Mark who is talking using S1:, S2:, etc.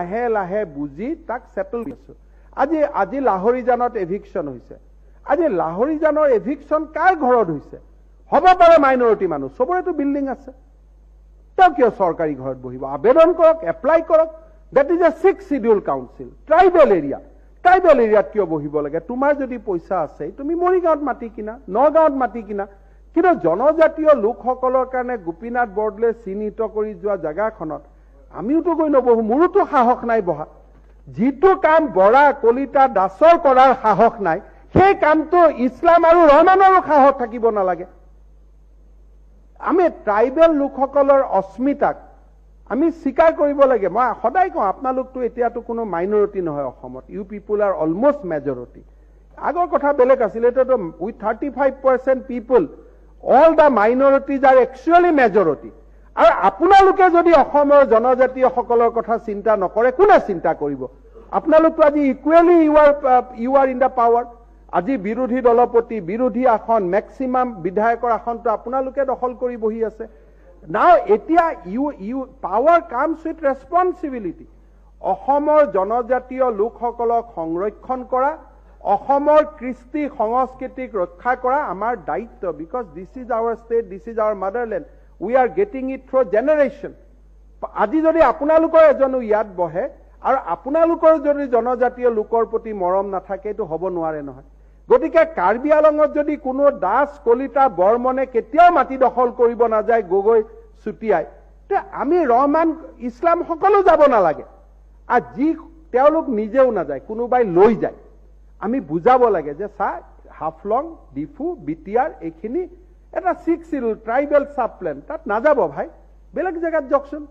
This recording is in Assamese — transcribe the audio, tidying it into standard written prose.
S1: লাহে লাহে বুজি তাক ছেটেল কৰিছো। আজি লাহৰিজানত এভিকশ্যন হৈছে। আজি লাহৰিজানৰ এভিকশ্যন কাৰ ঘৰত হৈছে? হ'ব পাৰে মাইনৰিটি মানুহ, চবৰেতো বিল্ডিং আছে, তেওঁ কিয় চৰকাৰী ঘৰত বহিব? আবেদন কৰক, এপ্লাই কৰক। That is a Sixth Schedule Council, tribal area. Tribal এৰিয়াত কিয় বহিব লাগে? তোমাৰ যদি পইচা আছে, তুমি মৰিগাঁৱত মাটি কিনা, নগাঁৱত মাটি কিনা। কিন্তু জনজাতীয় লোকসকলৰ কাৰণে গোপীনাথ বৰদলৈ চিহ্নিত কৰি যোৱা জেগাখনত আমিওতো গৈ নবহো। মোৰোতো সাহস নাই বহা। যিটো কাম বৰা, কলিতা, দাসৰ কৰাৰ সাহস নাই, সেই কামটো ইছলাম আৰু ৰহমানৰো সাহস থাকিব নালাগে। আমি ট্ৰাইবেল লোকসকলৰ অস্মিতাক আমি স্বীকাৰ কৰিব লাগে। মই সদায় কওঁ, আপোনালোকতো এতিয়াতো কোনো মাইনৰিটি নহয় অসমত। You people are almost majority. আগৰ কথা বেলেগ আছিলে। এতিয়াতো with 35% people, all the minorities are actually majority. আৰু আপোনালোকে যদি অসমৰ জনজাতীয়সকলৰ কথা চিন্তা নকৰে, কোনে চিন্তা কৰিব? আপোনালোকতো আজি equally you are in the power. আজি বিৰোধী দলপতি, বিৰোধী আসন, মেক্সিমাম বিধায়কৰ আসনটো আপোনালোকে দখল কৰি বহি আছে। নাও এতিয়া you power comes with responsibility. অসমৰ জনজাতীয় লোকসকলক সংৰক্ষণ কৰা, অসমৰ কৃষ্টি সংস্কৃতিক ৰক্ষা কৰা আমাৰ দায়িত্ব, because this is our state, this is our motherland. We are getting it through generation. আজি যদি আপোনালোকৰ এজনো ইয়াত বহে আৰু আপোনালোকৰ যদি জনজাতীয় লোকৰ প্ৰতি মৰম নাথাকে, এইটো হ'ব নোৱাৰে নহয়। গতিকে কাৰ্বি আলঙত যদি কোনো দাস, কলিতা, বৰ্মনে কেতিয়াও মাটি দখল কৰিব নাযায়, গগৈ, চুতীয়াই, তে আমি ৰহমান, ইছলাম সকলো যাব নালাগে। আৰু যি তেওঁলোক নিজেও নাযায়, কোনোবাই লৈ যায়। আমি বুজাব লাগে যে চা, হাফলং, ডিফু, বিটিআৰ এইখিনি এটা Sixth Schedule tribal sub plan, তাত নাযাব ভাই, বেলেগ জেগাত যাওকচোন।